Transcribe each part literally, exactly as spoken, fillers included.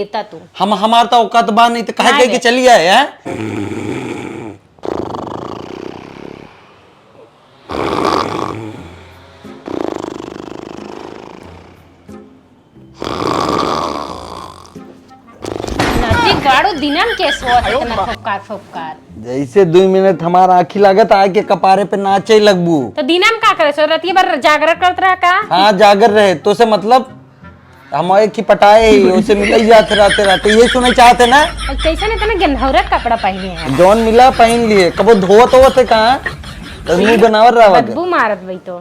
देता तू। हम, हमार तो औकात बा नहीं, तो काहे ना कह के दे। चली आए, हैं? नदी गाड़ू दिनम के सोत इतना फुफकार फुफकार। जैसे दुई मिनट हमार आँखी लागत, आके कपारे पे नाचे लगबू। तो दिनम का करे सो? रतिये भर जागरण करत रहा का? हाँ, जागर रहे, तो से मतलब हम एक ही पटाए ही, उसे मिलई जात रहते रहते, ये सुने चाहते ना। और कैसे ने इतना गंधौरा कपड़ा पहने हैं? जौन मिला पहन लिए, कबो धोवत होवत है कहाँ? बदबू बनावत रहा बदबू मारत बई तो।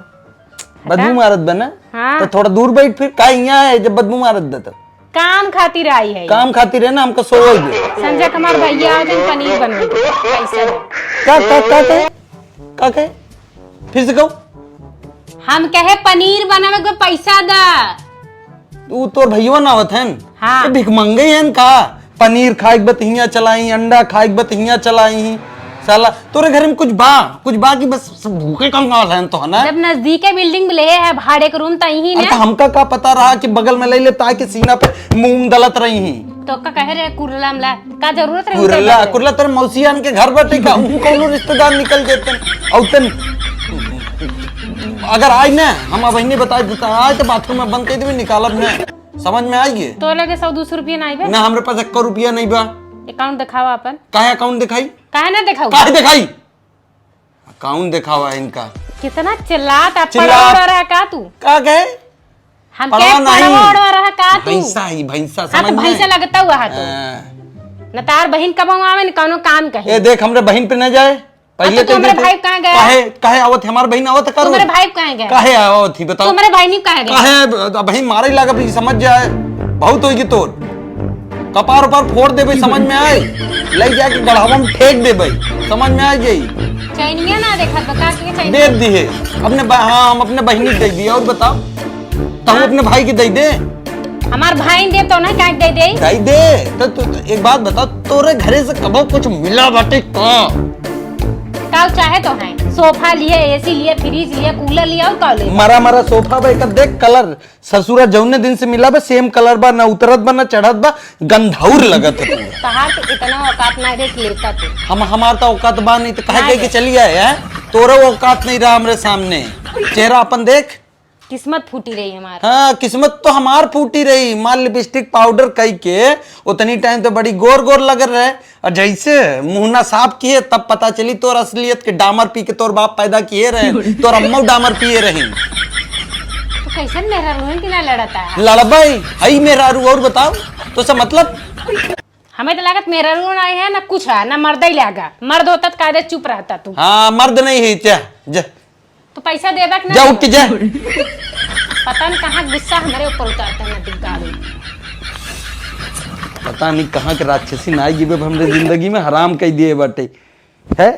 बदबू हटा। मारत बा ना? हाँ। तो थोड़ा दूर बैठ फिर, का यहाँ है जब बदबू मारत बा तो? काम खातिर आई है। काम खातिर है ना, हमका सोवई दे। संजय कुमार भैया आ जाए, पनीर बनवे के। पैसा दे। का, का, का कहे? का कहे? फिर से कहो। हम कहे पनीर बनावे के पैसा दा। ऊ तोर भैया ना आवत हन? हाँ। ये भिखमंगे हन का? पनीर खाए के बत हियां चलाई, अंडा खाए के बत हियां चलाई। साला, तोरे घर में कुछ बा? कुछ बा कि बस सब भूखे कंगाल हैं तो, है ना? जब नजदीके बिल्डिंग में ले है भाड़े के रूम, त यहीं अरे, ना। तो हमका का पता रहा कि बगल में ले ले, ताकि सीना पे मूंग दलत रही ही। तो का कहे रहे कुरला मला? का जरूरत रहे उनके कुरला, बदले? कुरला तेरे मौसियान के घर बाटे का? ऊ कौनो रिश्तेदार निकल जेतन। औतन अगर आज ना, हम अब इन्हें बता देता, आज तो बाथरूम में बंद कर देबे, निकालब ना। समझ में आई गे? तो लगे सौ दो सौ रुपया नहीं बे? ना, हमरे पास एक रुपया नहीं बा। अकाउंट दिखावा अपन। काहे अकाउंट दिखाई? काहे ना दिखाऊ? काहे दिखाई? अकाउंट दिखावा इनका। कितना चिल्लात आ चिल्लात। पड़वा रहा का तू? का कहे? हम पड़वा के नहीं। पड़वा रहा का तू? भैंसा ही, भैंसा, हाँ, समझ तो में? भैंसा लगता हुआ है तू। हाँ। न तार बहिन कबहुँ आवे, न कौनो काम कहे। ए, देख, हमरे बहिन पे न जाए। पहिले हाँ, तो कह तुमरे देते। भाई कहाँ गया? काहे, काहे आवत है? हमार बहिन आवत है का तुमरे रोज? भाई कहाँ गया? काहे आवत ही, बताओ? तुमरे भाई नहीं कहाँ गया? काहे अब, अब बहिन मारे लागब, ई समझ जाए। बहुत होई कि तोर। कपार उपार फोड़ देबे, समझ में आए? ले जाके गढ़वा में फेंक देबे, समझ में आ जाई। चैनिया ना देखत बा, का के चैनिया? दे दी है। अपने ब-, हाँ, हम अपने बहिनी के दे दिया। और बताओ, तहु हाँ। अपने भाई के दे दे। हमार भाई दे तो नहीं, काहे के दे दे? दे दे। तो तू एक बात बता, तोरे घरे से कबो कुछ मिला बाटे का? का चाहे तो है? सोफा लिए, एसी लिए, फ्रिज लिए, कूलर लिए, और का ले? मरा मरा सोफा बा, एकर देख कलर। ससुरा जौने दिन से मिला बा, सेम कलर बा, ना उतरत बा, ना चढ़त बा, गंधौर लगत है पूरा। तहार तो इतना औकात ना देख लेता तू। हम, हमार तो औकात बा नहीं, तो काहे ना कह के दे। चली आए, हैं? तोरा औकात नहीं रहा हमरे सामने। चेहरा अपन देख। किस्मत फूटी रही हमार। हाँ, किस्मत तो हमार फूटी रही। मार लिपस्टिक पाउडर कई के उतनी टाइम तो बड़ी गोर गोर लगत रहे, और जैसे मुहना साफ किए तब पता चली तोर असलियत के। डामर पी के तोर बाप पैदा किए रहे, तोर अम्मा डामर पिए रही। तो कैसन मेहरारू है कि ना लड़ता है? लड़बई, हई मेहरारू, और बताओ, तो सब मतलब। हमें तो लागत मेहरारू ना है, ना कुछ है, ना मर्द ही लागा। मर्द होता तो कायदे चुप रहता तू। हाँ, मर्द नहीं है, जा, जा। तो पैसा देबा कि ना जा, देबा? उठ के जा। पता नहीं कहाँ गुस्सा हमारे ऊपर उतारता है, नदी गाड़ू। पता नहीं कहाँ के राक्षसी ना आई, जीबे हमरे जिंदगी में हराम कई दिए बाटे। है?